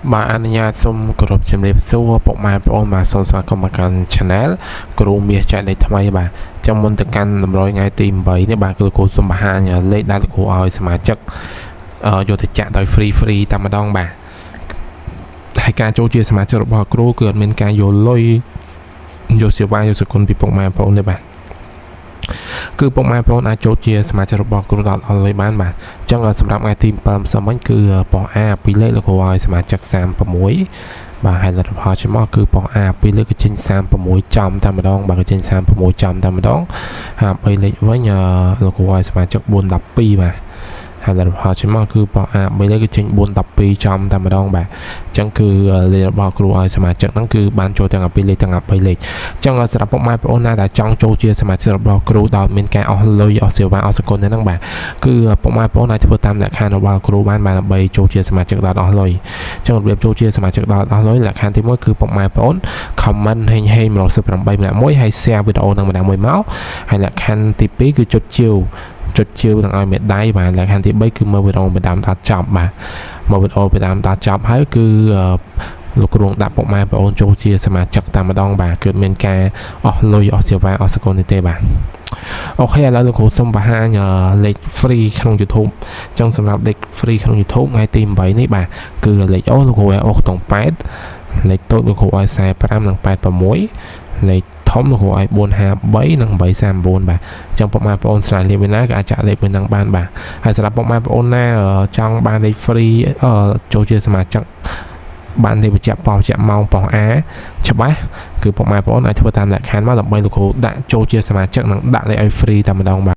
បាទអនុញ្ញាតសូមគោរពជំរាបសួរពុកម៉ែបងប្អូនបាទសូមស្វាគមន៍មកកាន់ Channel គ្រូមាសចែកលេខថ្មីបាទចាំមុនទៅកាន់តម្រុយថ្ងៃទី8នេះបាទគឺគ្រូសូមបង្ហាញលេខដែលលោកគ្រូឲ្យសមាជិកយកទៅចាក់ដោយ free free តែម្ដងបាទហើយការចូលជាសមាជិករបស់គ្រូគឺអត់មានការយកលុយយកសេវាយកសគុណពីពុកម៉ែបងប្អូនទេបាទគឺពុកម៉ែបងប្អូនអាចចូលជាសមាជិករបស់គ្រូដល់អត់លុយបានបាទអញ្ចឹងសម្រាប់ថ្ងៃទី7ម្សិលមិញគឺប៉ុស្តិ៍ A ពីរលេខលោកគ្រូឲ្យសមាជិក36បាទហើយលទ្ធផលច្មោះគឺប៉ុស្តិ៍ A ពីរលេខគឺចេញ36ចំតែម្ដងបាទគឺចេញ36ចំតែម្ដងហើយ3លេខវិញលោកគ្រូឲ្យសមាជិក412បាទហើយលទ្ធផលច្មោះគឺប៉ុស្តិ៍ A 3លេខគឺចេញ412ចំតែម្ដងបាទអញ្ចឹងគឺលេខរបស់គ្រូឲ្យសមាជិកហ្នឹងគឺបានចូលទាំងពីរលេខទាំង3លេខអញ្ចឹងសម្រាប់ពុកម៉ែបងប្អូនណាដែលចង់ចូលជាសមាជិករបស់គ្រូដោយមានការអស់លុយអស់សេវាអស់សគុណហ្នឹងបាទគឺពុកម៉ែបងប្អូនអាចធ្វើតាមលក្ខខណ្ឌរបស់គ្រូបានបាទដើម្បីចូលជាសមាជិកដល់អស់លុយអញ្ចឹងរបៀបចូលជាសមាជិកដល់អស់លុយលក្ខខណ្ឌទី1គឺពុកម៉ែបងប្អូន comment ហេងហេង118ម្នាក់មួយហើយ share វីដេអូនឹងម្នាក់មួយមកហើយលក្ខខណ្ឌទី2គឺចុចជាវចុចជាវទាំងឲ្យមេដៃបាទលក្ខខណ្ឌទី3គឺមើលវីដេអូពីដើមដល់ចប់បាទមើលវីដេអូពីដើមដល់ចប់ហើយគឺលោកគ្រូដាក់ពុកម៉ែបងប្អូនចូលជាសមាជិកតែម្ដងបាទគឺមានការអស់លុយអស់សេវាអស់សកលនេះទេបាទ OK ឥឡូវលោកគ្រូសូមបង្ហាញលេខ free ក្នុង YouTube អញ្ចឹងសម្រាប់លេខ free ក្នុង YouTube ថ្ងៃទី8នេះបាទគឺលេខអូលោកគ្រូឲ្យអូខ្ទង់8លេខតូចលោកគ្រូឲ្យ45និង86លេខធំលោកគ្រូឲ្យ453និង839បាទអញ្ចឹងពុកម៉ែបងប្អូនស្រាវលេខមួយណាក៏អាចចាក់លេខមួយនឹងបានបាទហើយសម្រាប់ពុកម៉ែបងប្អូនណាចង់បានលេខ free ចូលជាសមាជិកបានលេខបញ្ជាក់ប៉ុស្តិ៍បញ្ជាក់ម៉ោងប៉ុស្តិ៍ A ច្បាស់គឺពុកម៉ែបងប្អូនអាចធ្វើតាមលក្ខខណ្ឌមកដើម្បីលោកគ្រូដាក់ចូលជាសមាជិកនិងដាក់លេខឲ្យ free តែម្ដងបាទ។